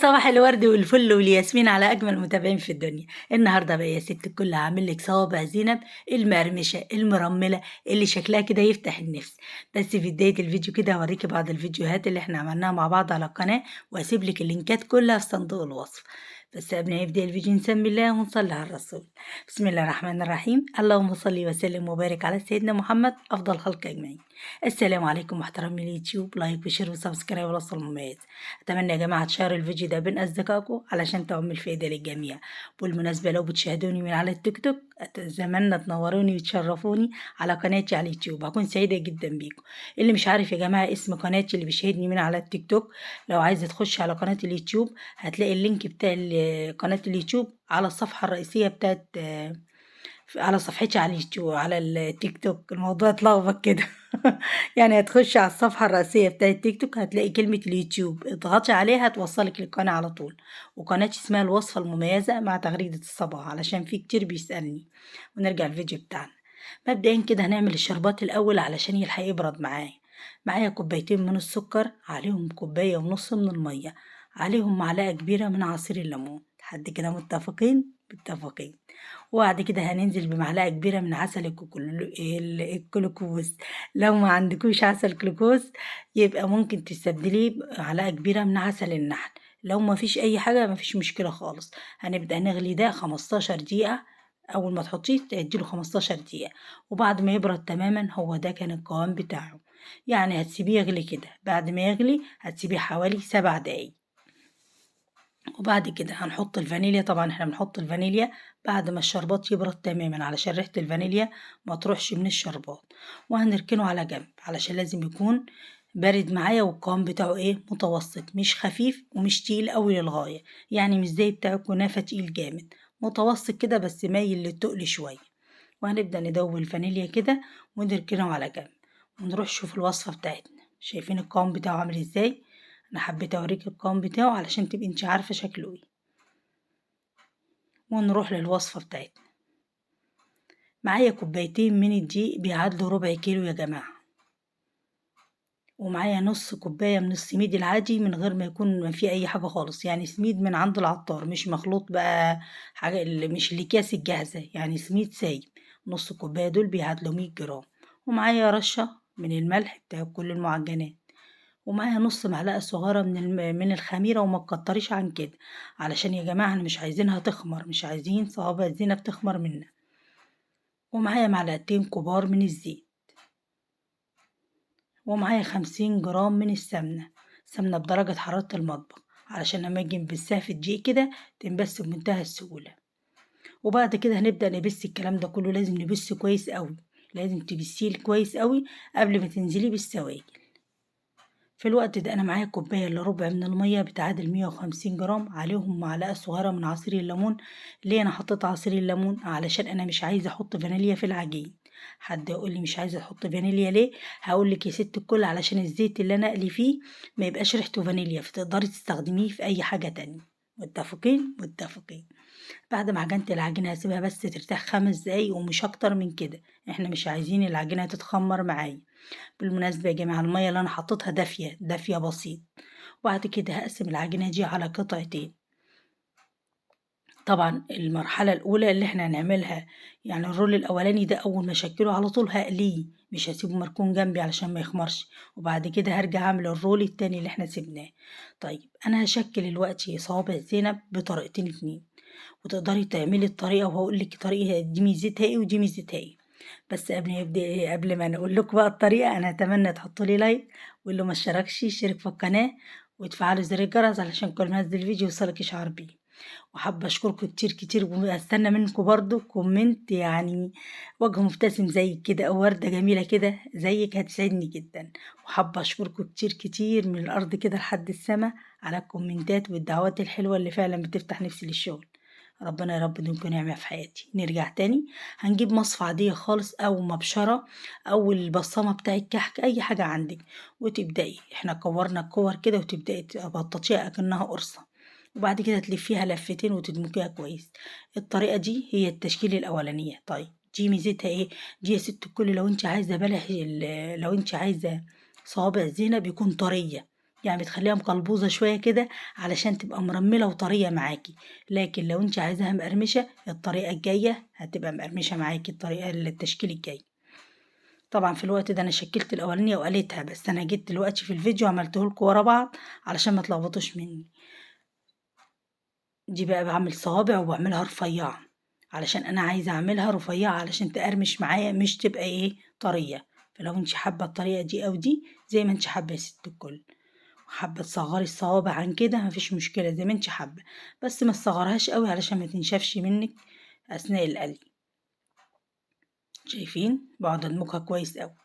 صباح الورد والفل والياسمين على أجمل متابعين في الدنيا. النهارده بقى يا ست الكل هعمل لك صوابع زينب المقرمشة المرملة اللي شكلها كده يفتح النفس. بس في بداية الفيديو كده هوريكي بعض الفيديوهات اللي احنا عملناها مع بعض على القناة، واسيب لك اللينكات كلها في صندوق الوصف. بس قبل ما يبدأ الفيديو نسمي الله ونصلي على الرسول. بسم الله الرحمن الرحيم، اللهم صل وسلم وبارك على سيدنا محمد افضل خلق اجمعين. السلام عليكم محترمين اليوتيوب، like و share و subscribe والوصل المميز. اتمنى يا جماعة تشيروا الفيديو ده بين اصدقائكم علشان تعم الفائدة للجميع. بالمناسبة لو بتشاهدوني من على التيك توك اتمنى تنوروني وتشرفوني على قناتي على اليوتيوب، هكون سعيدة جدا بيكم. اللي مش عارف يا جماعة اسم قناتي اللي بيشاهدني من على التيك توك، لو عايزه تخش على قناة اليوتيوب هتلاقي ال link بتاع قناة اليوتيوب على الصفحة الرئيسية بتاعت على صفحتي على اليوتيوب على التيك توك. الموضوع اتلخبط كده يعني هتخش على الصفحة الرئيسية بتاعت التيك توك هتلاقي كلمة اليوتيوب، اضغطي عليها هتوصلك للقناة على طول. وقناتي اسمها الوصفة المميزة مع تغريدة الصباح علشان في كتير بيسألني. ونرجع الفيديو بتاعنا. مبدئيا كده هنعمل الشربات الأول علشان يلحق يبرد معايا. معايا كوبايتين من السكر، عليهم كوباية ونص من المية، عليهم معلقة كبيرة من عصير الليمون. لحد كده متفقين؟ متفقين. وبعد كده هننزل بمعلقة كبيرة من عسل الجلوكوز. لو ما عندكوش عسل جلوكوز يبقى ممكن تستبدليه بمعلقة كبيرة من عسل النحل. لو ما فيش أي حاجة ما فيش مشكلة خالص. هنبدأ نغلي ده 15 دقيقة. أول ما تحطيه تديله 15 دقيقة، وبعد ما يبرد تماما هو ده كان القوام بتاعه. يعني هتسيبيه يغلي كده، بعد ما يغلي هتسيبيه حوالي 7 دقايق. وبعد كده هنحط الفانيليا. طبعا احنا بنحط الفانيليا بعد ما الشربات يبرد تماما علشان ريحة الفانيليا ما تروحش من الشربات. وهنركنه على جنب علشان لازم يكون بارد معايا، والقوام بتاعه ايه؟ متوسط، مش خفيف ومش تقيل قوي للغاية، يعني مش زي بتاع الكنافة تقيل جامد، متوسط كده بس مايل للتقل شوية. وهنبدأ ندوب الفانيليا كده ونركنه على جنب، ونروح نشوف الوصفة بتاعتنا. شايفين القوام بتاعه عامل ازاي؟ انا حبيت اوريك القوام بتاعه علشان تبقي انت عارفه شكله ايه. ونروح للوصفه بتاعتنا. معايا كوبايتين من الدقيق بيعادلوا ربع كيلو يا جماعة، ومعايا نص كوباية من السميد العادي من غير ما يكون فيه اي حاجة خالص، يعني سميد من عند العطار مش مخلوط بقى حاجة، مش الاكياس الجاهزة، يعني سميد سايب. نص كوباية دول بيعادلوا 100 جرام. ومعايا رشه من الملح بتاع كل المعجنات، ومعايا نص معلقه صغيرة من الخميره، وما تكتريش عن كده علشان يا جماعة احنا مش عايزينها تخمر، مش عايزين صوابع زينب تخمر منها. ومعايا معلقتين كبار من الزيت، ومعايا 50 جرام من السمنة، سمنه بدرجة حرارة المطبخ علشان لما اجي نبسها في الدقيق كده تنبس بمنتهى السهولة. وبعد كده هنبدا نبس الكلام ده كله. لازم نبسه كويس قوي، لازم تبسيه كويس قوي قبل ما تنزلي بالسوائل. في الوقت ده انا معايا كوباية الا ربع من المية بتعادل 150 جرام، عليهم معلقه صغيرة من عصير الليمون. ليه انا حطيت عصير الليمون؟ علشان انا مش عايزه احط فانيليا في العجين. حد يقول لي مش عايزه احط فانيليا ليه؟ هقول لك يا ست الكل علشان الزيت اللي انا اقلي فيه ما يبقاش ريحته فانيليا، فتقدري تستخدميه في اي حاجة تانية. متفقين؟ متفقين. بعد ما عجنت العجينة هسيبها بس ترتاح 5 دقايق ومش اكتر من كده، احنا مش عايزين العجينة تتخمر معايا. بالمناسبة يا جماعة المية اللي انا حطيتها دافية، دافية بسيط. وبعد كده هقسم العجينة دي على قطعتين. طبعا المرحلة الأولى اللي احنا هنعملها يعني الرول الأولاني ده أول ما أشكله على طول هقليه، مش هسيبه مركون جنبي علشان ما يخمرش. وبعد كده هرجع أعمل الرول التاني اللي احنا سيبناه. طيب أنا هشكل دلوقتي صوابع زينب بطريقتين اتنين، وتقدري تعملي الطريقة وهقول لك طريقة دي ميزتها ايه ودي ميزتها ايه. بس قبل ما نقول لكم بقى الطريقة، أنا أتمنى تحطوا لي like، واللي ما اشتركش يشترك في القناة وتفعلوا زر الجرس علشان كل ما انزل فيديو يوصلك إشعار بيه. وحابة أشكركم كتير كتير، وأستنى منكم برضو comment، يعني وجه مبتسم زي كده أو وردة جميلة كده زيك هتسعدني جدا. وحابة أشكركم كتير كتير من الأرض كده لحد السما على الكومنتات والدعوات الحلوة اللي فعلا بتفتح نفسي للشغل. ربنا يا رب يديمكم نعمة في حياتي. نرجع تاني، هنجيب مصفى عادية خالص أو مبشرة أو البصامة بتاع الكحك، أي حاجة عندك، وتبدأي. احنا كورنا الكور كده وتبدأي تبططيها أكنها قرصة، وبعد كده تلفيها لفتين وتدمجيها كويس. الطريقة دي هي التشكيل الأولانية. طيب دي ميزتها ايه؟ دي يا ست الكل لو انت عايزة بلح لو انت عايزة صوابع زينب بيكون طرية، يعني بتخليها مقلبوزة شوية كده علشان تبقى مرملة وطرية معاكي. لكن لو انت عايزاها مقرمشة الطريقة الجاية هتبقى مقرمشة معاكي، الطريقة التشكيل الجاي. طبعا في الوقت ده انا شكلت الاولانية وقليتها، بس انا جيت دلوقتي في الفيديو عملته لكم ورا بعض علشان ما تلخبطوش مني. دي بقى بعمل صوابع وبعملها رفيعة علشان انا عايزة اعملها رفيعة علشان تقرمش معايا مش تبقى ايه طرية. فلو انت حابة الطريقة دي او دي زي ما انت حابة يا ست الكل، حابة تصغري الصوابع عن كده مفيش مشكلة زي ما انت حابة، بس ما تصغرهاش قوي علشان ما تنشفش منك اثناء القلي. شايفين بقعد ادمجها كويس قوي،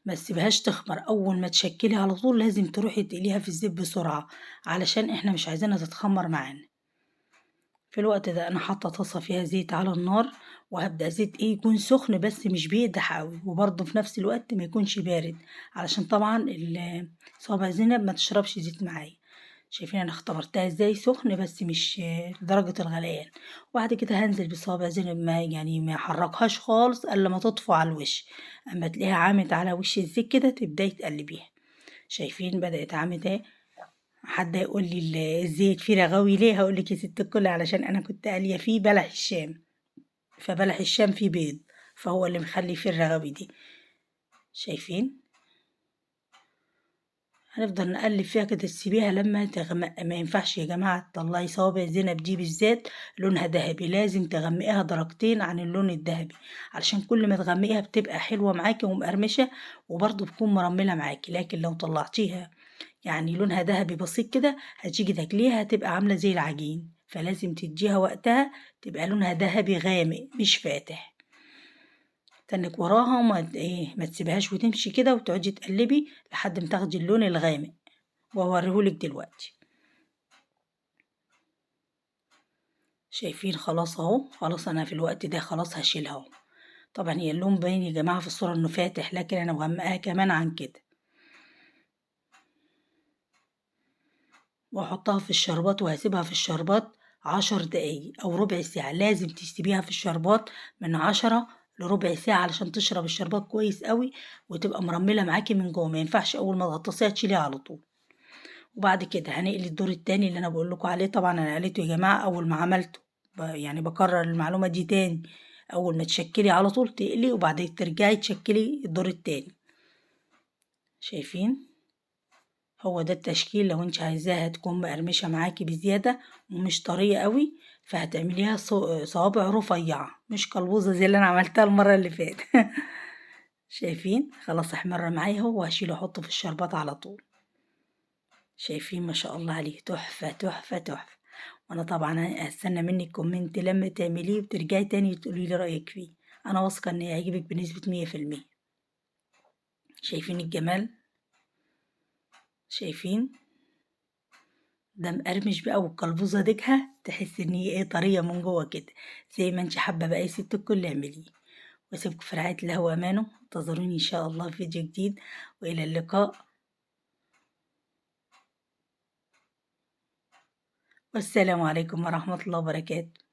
ما تسيبهاش تخمر، اول ما تشكلي على طول لازم تروحي تقليها في الزيت بسرعة علشان احنا مش عايزينها تتخمر معانا. في الوقت ده انا حاطه طاسه فيها زيت على النار، وهبدا زيت ايه يكون سخن بس مش بيقدح قوي، وبرده في نفس الوقت ما يكونش بارد علشان طبعا صوابع زينب ما تشربش زيت معايا. شايفين انا اختبرتها ازاي، سخن بس مش لدرجة الغليان. وبعد كده هنزل بصوابع زينب، ما يعني ما احركهاش خالص الا ما تطفو على الوش، اما تلاقيها عامت على وش الزيت كده تبداي تقلبيها. شايفين بدات عامت اهي. حد هيقول لي الزيت فيه رغاوي ليه؟ هقول لك يا ست الكل علشان انا كنت قاليه فيه بلح الشام، فبلح الشام فيه بيض، فهو اللي مخلي فيه الرغاوي دي. شايفين هنفضل نقلب فيها كده، تسيبيها لما تغمق. ما ينفعش يا جماعة تطلعي صوابع زينب دي بالذات لونها ذهبي، لازم تغمقيها درجتين عن اللون الذهبي علشان كل ما تغمقيها بتبقى حلوة معاكي ومقرمشه، وبرضه بتكون مرمله معاكي. لكن لو طلعتيها يعني لونها ذهبي بسيط كده هتيجي تاكليها هتبقى عامله زي العجين، فلازم تديها وقتها تبقى لونها ذهبي غامق مش فاتح. تنك وراها وما ما تسيبهاش وتمشي كده، وتقعدي تقلبي لحد ما تاخدي اللون الغامق، واوريهولك دلوقتي. شايفين خلاص اهو، خلاص انا في الوقت ده خلاص هشيلها اهو. طبعا هي اللون باين يا جماعة في الصورة انه فاتح، لكن انا مغمقاها كمان عن كده. واحطها في الشربات، وهسيبها في الشربات 10 دقايق او ربع ساعة. لازم تسيبيها في الشربات من 10 لربع ساعة علشان تشرب الشربات كويس قوي وتبقى مرمله معاكي من جوه. ما ينفعش اول ما تغطسيها تشيليها على طول. وبعد كده هنقلي الدور التاني اللي انا بقول لكم عليه. طبعا انا قليته يا جماعة اول ما عملته، يعني بكرر المعلومة دي تاني، اول ما تشكلي على طول تقلي وبعدين ترجعي تشكلي الدور التاني. شايفين هو ده التشكيل. لو انت عايزاها تكون مقرمشه معاكي بزيادة ومش طرية قوي فهتعمليها صوابع رفيعة مش قلبوزه زي اللي انا عملتها المرة اللي فاتت. شايفين خلاص احمر معايا اهو، وهشيله احطه في الشربات على طول. شايفين ما شاء الله عليه، تحفة تحفة تحفة. وانا طبعا هستنى منك comment لما تعمليه وترجعي تاني تقولي لي رايك فيه. انا واثقة ان هيعجبك بنسبة 100%. شايفين الجمال؟ شايفين ده مقرمش بقى، والقلبوزه ديكها تحس ان هي ايه طرية من جوه كده. زي ما انت حابة بقى يا ست الكل اعمليه. واسيبكم في رعاية الله وامانه، انتظروني ان شاء الله في فيديو جديد، والى اللقاء، والسلام عليكم ورحمة الله وبركاته.